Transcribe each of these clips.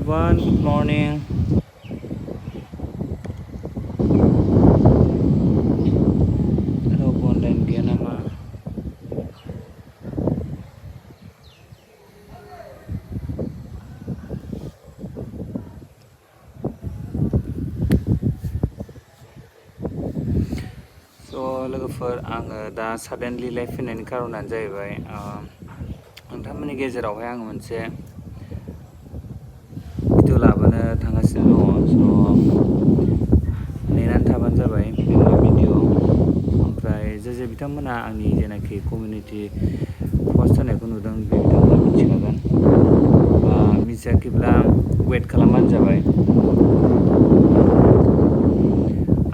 everyone, good morning. Raवबो online गैया नामा? लोगोफोर आङो दा साडेनलि लाइभ फैनायनि खारनानो जाहैबाय नोंथांमोननि गेजेरावहाय आङो मोनसे भिडिअ लाबोनो थांगासिनो दङ स' नेनानै थाबानो जाबाय बे मा भिडिअ ओमफ्राय जे बिथांमोना आंनि जेनाखि कमिउनिटि पस्ट होनायखौ नुदों बे बिथांमोना मिथिखागोन बा मिथियाखैब्ला वेट खालामबानो जाबाय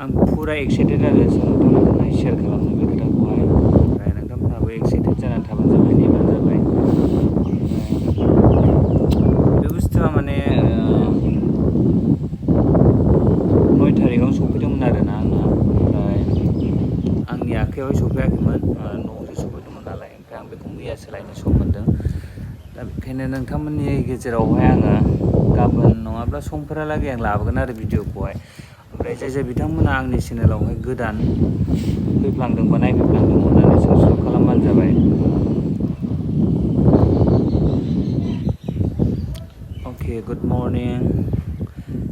आं फुरा एक्साइटेड आरो नोंथांमोनजोंहाय शेयार खालामनो बे खोथाखौहाय ओमफ्राय नोंथांमोनहाबो एक्साइटेड जानानै थाबानो जाबाय नेबानो जाबाय बे बुस्थुआ माने 9 थारिखआव सफैदोंमोन आरोना आंना ओमफ्राय आंनि आखाइयावहाय सफैयाखैमोन न'आवसो सफैदोंमोन नालाय ओमफ्राय आं बेखौ मैयासो लायनो सम मोन्दों दा बेखायनो नोंथांमोननि गेजेरावहाय आङो गाबोन नङाब्ला समफोरालागै आं लाबोगोन आरो भिडिअखौहाय ओमफ्राय जे बिथांमोना आंनि चेनेलावहाय गोदान फैफ्लांदों बा नायफैफ्लांदों अननानै साबस्क्राइब खालामबानो जाबाय अके गुड मर्निं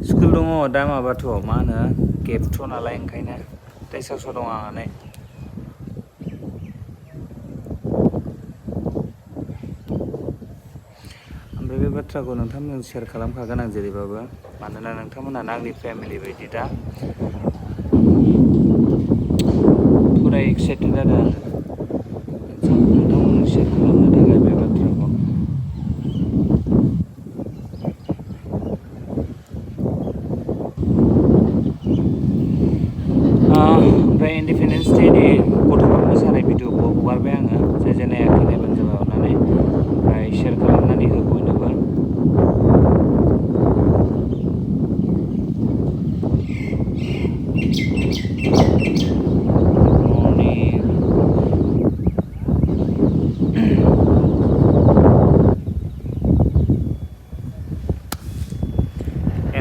स्कुल दङ दा माबाथ' मा होनो गेपथ' नालाय ओंखायनो टेक्सासाव दं आंहानै ओमफ्राय बे बाथ्राखौ नोंथांमोनजों शेयार खालामखागोन आं जेरैबाबो मानोना नोंथांमोनानो आंनि फेमिलि बायदि दा फुरा एक्साइटेड आरो आङो नोंथांमोनजों शेयार खालामनो थाखाय बे बाथ्राखौ ओमफ्राय इन्डिपेन्डेन्स डेनि गथ'फोर मोसानाय भिडिअखौ हगारबाय आङो जाय नायाखै नायबानो जाबाय अननानै ओमफ्राय शेयार खालामनानै हो बयनोबो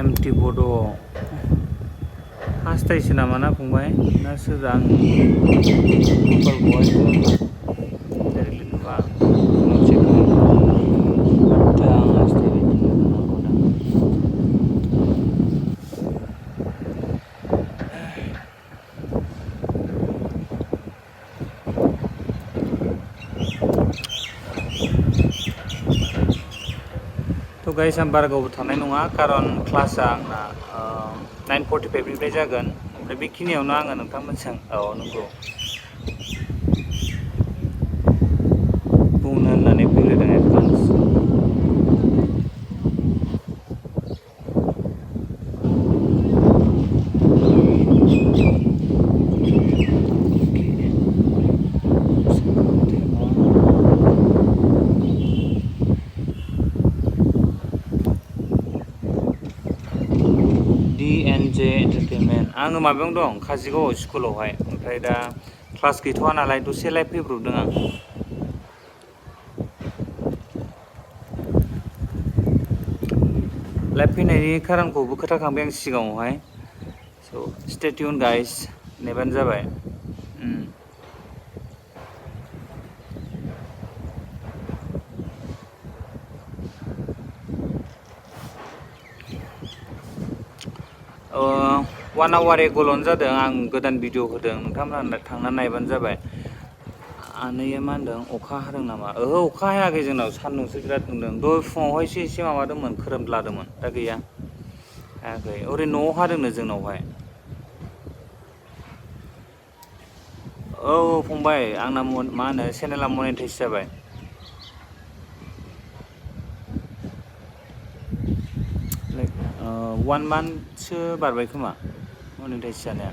एमटि बड' हास्थायसो नामा ना फंबाय ना सोर आं प्रफाइलखौहायथ' डाइरेक्टलि नुवा उनाव चेक खालामगोन आं हास्थायबाय नांगौ दां थ' गाइस आं बारा गोबाव थानाय नङा खारन क्लासआ आंना 9:45निफ्राय जागोन ओमफ्राय बेखिनियावनो आङो नोंथांमोनजों नंगौ बुंनो होननानै फैग्रोदों एडभान्स DNJ एन्टारटेनमेन्ट आङो माबायावनो दं काजिगावआव स्कुलावहाय ओमफ्राय दा क्लास गैथ'वा नालाय दसे लाइभ फैब्रबदों आं लाइभ फैनायनि खारनखौबो खोथाखांबाय आं सिगाङावहाय स' स्टे टिउन गाइस नेबानो जाबाय वान आवार एगल'नो जादों आं गोदान भिडिअ होदों नोंथांमोना थांनानै नायबानो जाबाय आनैया मा होनदों अखा हादों नामा ओहो अखा हायाखै जोंनाव सान्दुंसो बिराद दुंदों दहाय फुङावहायसो एसे माबादोंमोन खोरोमद्लादोंमोन दा गैया हायाखै ओरै न'आव हादोंनो जोंनावहाय औ फंबाय आंना मा होनो चेनेला मनेटाइज जाबाय लाइक 1 मान्थसो बारबाय खोमा मनेटाइज जानाया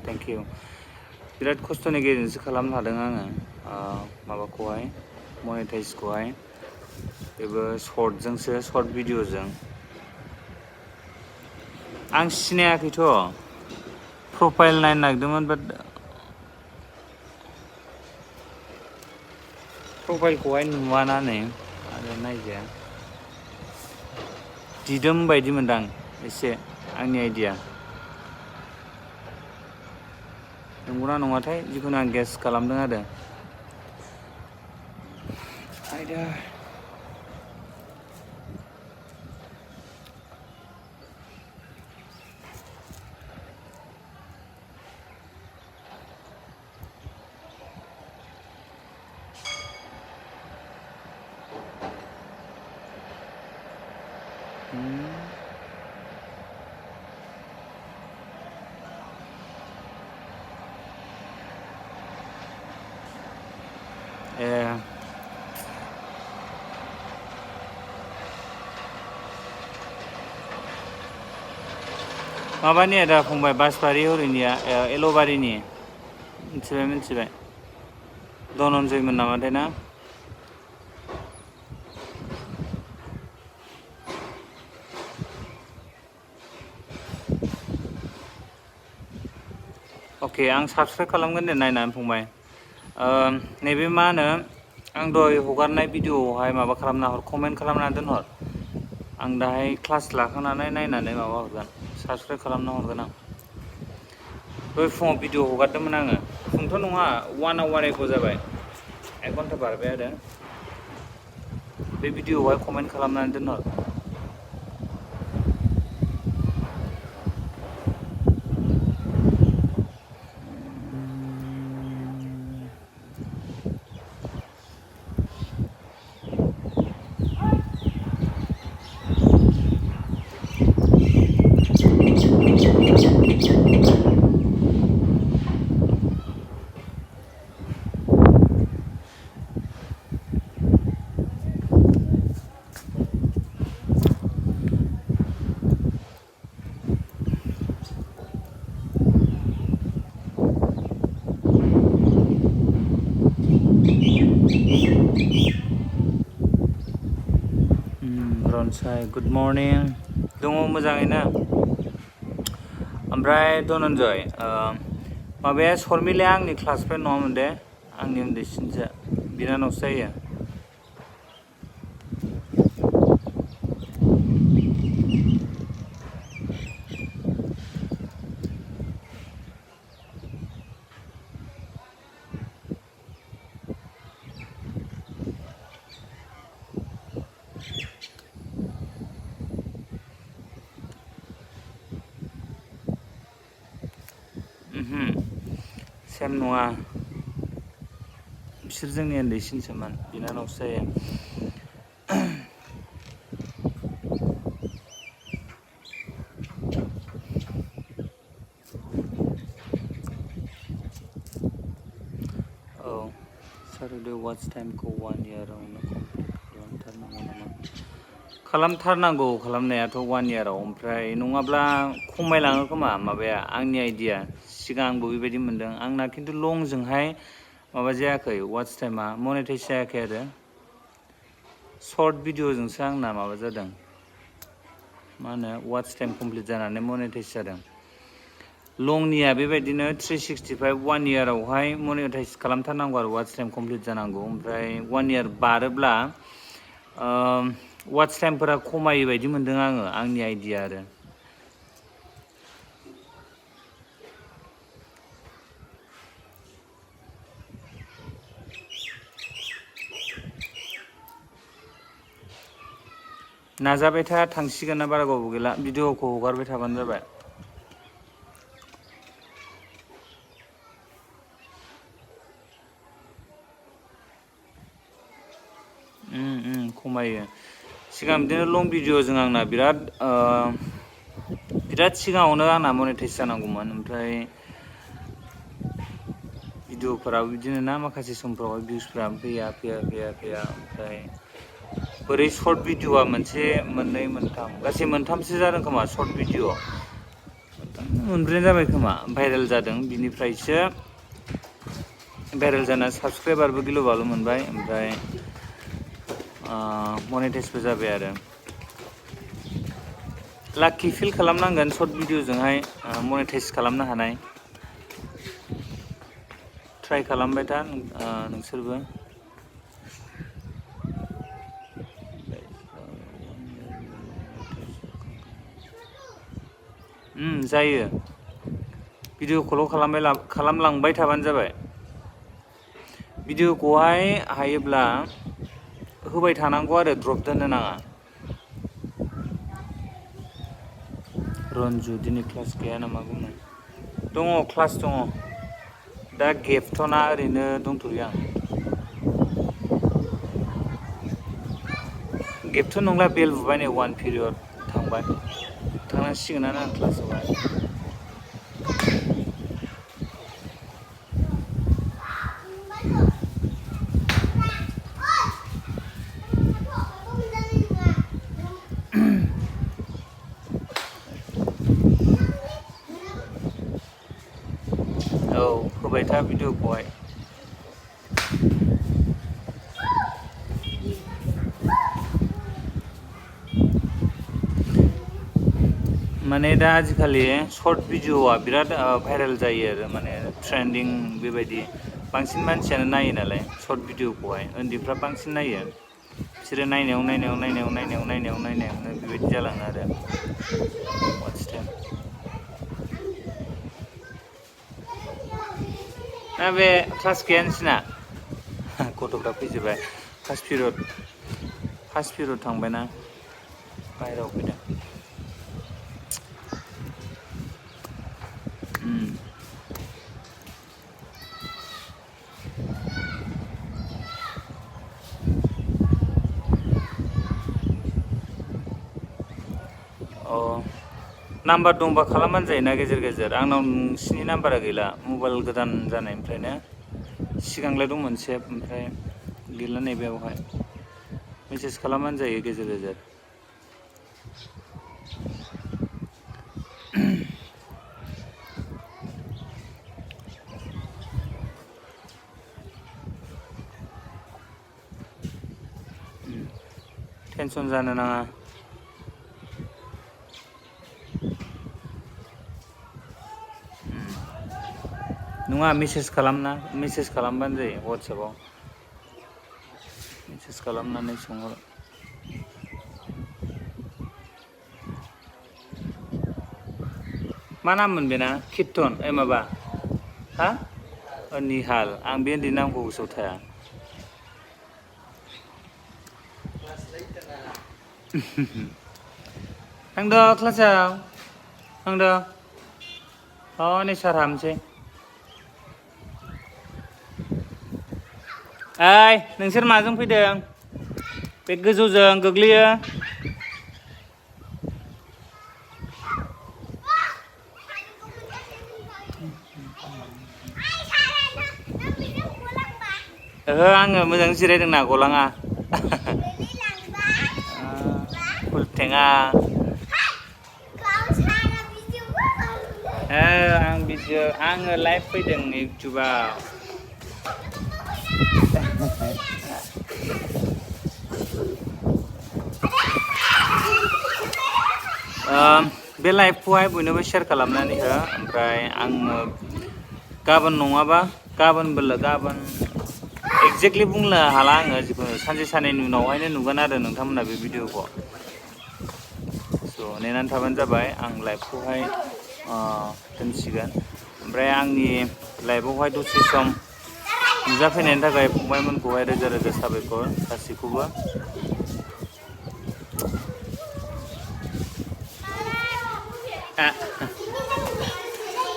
थेंक इउ बिराद खस्थ'नि गेजेरजोंसो खालामनो हादों आङो माबाखौहाय मनेटाइजखौहाय बेबो शर्टजोंसो शर्ट भिडिअजों आं सिनायाखैथ' प्रफाइल नायनो नागिरदोंमोन बाट प्रफाइलखौहाय नुवाना नै आरो नायजाया दिदोम बायदि मोनदां एसे आंनि आइडिया नंगौना नङाथाय जिखुनु आं गेस खालामदों आरो आयदा माबानि आदा फंबाय बासबारि हरैनिया एल'बारिनि मिथिबाय धनन्जयमोन नामाथाय ना अके आं साबसक्राइब खालामगोन दे नायनानै फंबाय नैबे मा होनो आं दहाय हगारनाय भिडिअआवहाय माबा खालामना हर कमेन्ट खालामना दोनहर आं दाहाय क्लास लाखांनानै नायनानै माबा हरगोन साबसक्राइब खालामना हरगोन आं दहाय फुङाव भिडिअ हगारदोंमोन आङो फुंथ' नङा 1 आवार एग' जाबाय 1 घन्टा बारबाय आरो बे भिडिअआवहाय कमेन्ट खालामनानै दोनहर रनसाय गुड मर्निं दङ मोजाङैनो ओमफ्राय धनन्जय माबाया शर्मिलाया आंनि क्लास फ्रेन्ड नङामोन दे आंनि उन्दैसिनसो बिनानावसो जायो सेम नङा बिसोर जोंनि उन्दैसिनसोमोन बिनानावसो जायो औ साटरडे वाच टाइमखौ 1 इयारावनो कमप्लिट खालामथारनांगौ नामा खालामथारनांगौ खालामनायाथ' 1 इयाराव ओमफ्राय नङाब्ला खमायलाङो खोमा माबाया आंनि आइडिया सिगां आंबो बेबायदि मोनदों आंना खिन्थु लंजोंहाय माबा जायाखै वाच टाइमा मनेटाइज जायाखै आरो सर्ट भिडिअ'जोंसो आंना माबा जादों मा होनो वाच टाइम कमप्लिट जानानै मनेटाइज जादों लंनिया बेबायदिनो 365 1 इयारावहाय मनेटाइज खालामथारनांगौ आरो वाच टाइम कमप्लिट जानांगौ ओमफ्राय 1 इयार बारोब्ला वाच टाइमफोरा खमायो बायदि मोनदों आङो आंनि आइडिया आरो नाजाबाय था थांसिगोन ना बारा गोबाव गैला भिडिअखौ हगारबाय थाबानो जाबाय खमायो सिगां बिदिनो लं भिडिअजों आंना बिराद सिगाङावनो आंना मनेटाइज जानांगौमोन ओमफ्राय भिडिअफोराव बिदिनो ना माखासे समफ्रावहाय भिउसफ्रा फैया ओमफ्राय बोरै सर्ट भिडिअआ मोनसे मोननै मोनथाम गासै मोनथामसो जादों खोमा सर्ट भिडिअ मोनब्रै जाबाय खोमा भाइरेल जादों बिनिफ्रायसो भाइरेल जाना साबसक्राइबारबो गिलु बालु मोनबाय ओमफ्राय मनेटाइजबो जाबाय आरो लाकि फिल खालामनांगोन सर्ट भिडिअ'जोंहाय मनेटाइज खालामनो हानाय ट्राइ खालामबाय था नोंसोरबो जायो भिडिअखौल' खालामलांबाय थाबानो जाबाय भिडिअखौहाय हायोब्ला होबाय थानांगौ आरो द्रप दोननो नाङा रन्जु दिनै क्लास गैया नामा बुंनो दङ क्लास दङ दा गेबथ'ना ओरैनो दंथ'यो आं गेबथ' नंला बेल बुबाय नै 1 पिरियड थांबाय थांनांसिगोनानो आं क्लासावहाय औ होबाय था भिडिअखौहाय माने दा आजिखालि सर्ट भिडिअआ बिराद भाइरेल जायो आरो माने ट्रेन्डिं बेबायदि बांसिन मानसियानो नायो नालाय सर्ट भिडिअखौहाय उन्दैफ्रा बांसिन नायो बिसोरो नायनायावनो बेबायदि जालाङो आरो वाट्स टाइम दा बे क्लास गैया नोंसिना गथ'फ्रा फैजोब्बाय फार्स्ट पिरियड थांबायना बाहेरायाव फैदों नाम्बार दंबा खालामबानो जायोना गेजेर गेजेर आंनाव नोंसिनि नाम्बारा गैला मबाइल गोदान जानायनिफ्रायनो सिगांलाय दंमोन सेभ ओमफ्राय गैला नै बेवहाय मेसेज खालामबानो जायो गेजेर गेजेर टेनसन जानो नाङा नङा मेसेज खालामबानो जायो वाट्सएपआव मेसेज खालामनानै सोंहर मा नाममोन बेना कीर्तन माबा हा निहाल आं बे उन्दै नामखौ गोसोआव थाया थांद' क्लासाव थांद' नै सार हाबनोसै ओइ नोंसोर माजों फैदों बे गोजौजों गोग्लैयो ओहो आङो मोजां जिरायदोंना गलाङा फुलथेङा आङो लाइभ फैदों इउटुबाव बे लाइभखौहाय बयनोबो शेयार खालामनानै हो ओमफ्राय आङो गाबोन नङाबा गाबोन एक्जेक्टलि बुंनो हाला आङो जिखुनु सानसे साननैनि उनावहायनो नुगोन आरो नोंथांमोना बे भिडिअखौ स' नेनानै थाबानो जाबाय आं लाइभखौहाय दोनसिगोन ओमफ्राय आंनि लाइभआवहाय दसे सम नुजाफैनायनि थाखाय फंबायमोनखौहाय रोजा रोजा साबायखर गासैखौबो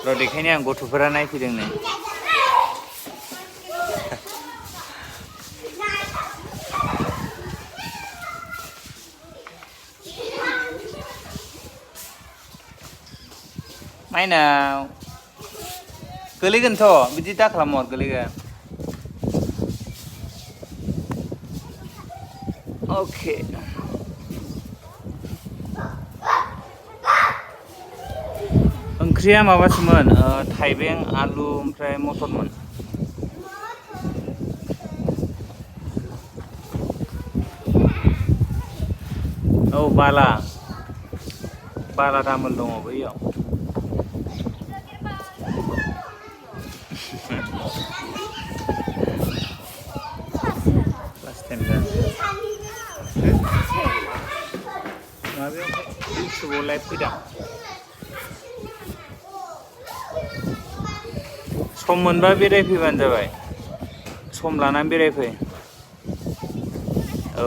र' देखायनो आं गथ'फोरा नायफैदों नै माइनाव गोलैगोनथ' बिदि दा खालामहर गोलैगोन अके ओंख्रिया माबासोमोन थाइबें आलु ओमफ्राय मटरमोन औ बाला बाला दामोल दङ बैयाव क्लास 10 दा माबायाव इउटुबाव लाइभ फैदों सम मोनबा बेरायफैबानो जाबाय सम लानानै बेरायफै औ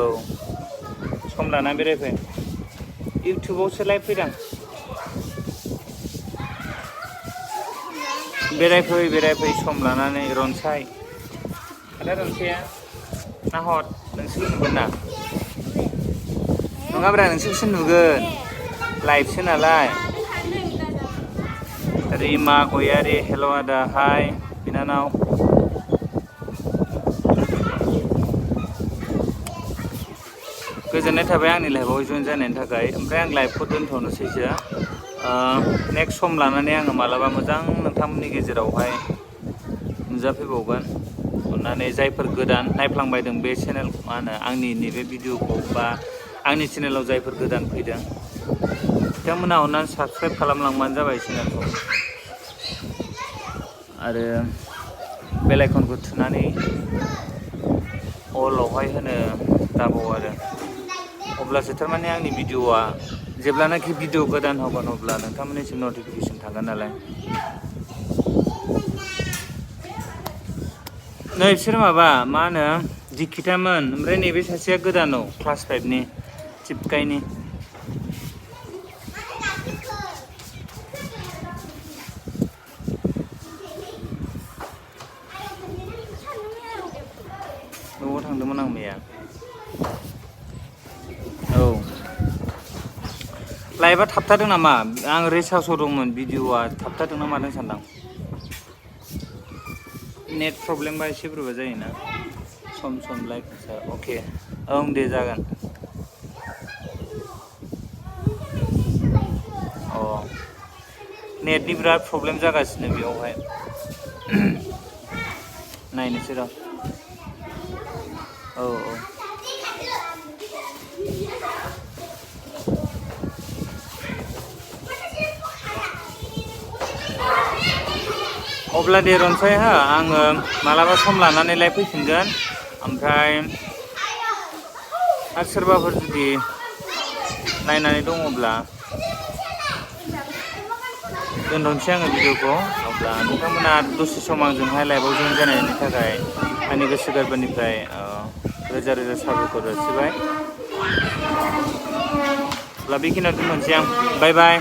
सम लानानै बेरायफै इउटुबावसो लाइभ फैदों बेरायफै सम लानानै रनसाय आदा रनसाया नाहर नोंसोर नुगोन ना नङाब्रा नोंसोरसो नुगोन लाइभसो नालाय रिमा गयारि हेल' आदा हाय बिनानाव गोजोननाय थाबाय आंनि लाइभआव जइन जानायनि थाखाय ओमफ्राय आं लाइभखौ दोनथ'नोसैसो नेक्स्ट सम लानानै आङो मालाबा मोजां नोंथांमोननि गेजेरावहाय नुजाफैबावगोन अन्नानै जायफोर गोदान नायफ्लांबायदों बे चेनेल मा होनो आंनि नैबे भिडिअखौ बा आंनि चेनेलाव जायफोर गोदान फैदों बिथांमोना अन्नानै साबस्क्राइब खालामलांबानो जाबाय चेनेलखौ आरो बेल आइकनखौ थुनानै अलावहाय होनो दाबाव आरो अब्लासो थारमाने आंनि भिडिअआ जेब्लानाखि भिडिअ गोदान होगोन अब्ला नोंथांमोननिसिम नटिफिकेसन थांगोन नालाय नै बिसोर माबा मा होनो दिखितामोन ओमफ्राय नैबे सासेया गोदानाव क्लास 5 नि चिपकाइनि न'आव थांदोंमोन आं मैया औ लाइभआ थाबथादों नामा आं रेस्ट हाउसआव दंमोन भिडिअआ थाबथादों ना मादों सानदां नेट प्रब्लेमबा एसे बोरैबा जायोना सम लाइक अके ओं दे जागोन अ नेटनि बिराद प्रब्लेम जागासिनो बेयावहाय नायनोसै र' औ अब्ला दे रनसाय हा आङो मालाबा सम लानानै लाइभ फैफिनगोन ओमफ्राय आरो सोरबाफोर जुदि नायनानै दङब्ला दोनथ'नोसै आङो भिडिअखौ अब्ला नोंथांमोना दसे सम आंजोंहाय लाइभआव जइन जानायनि थाखाय आंनि गोसो गोरबोनिफ्राय रोजा रोजा साबायखर जासिबाय अब्ला बेखिनियाव दोनथ'नोसै आं बाय बाय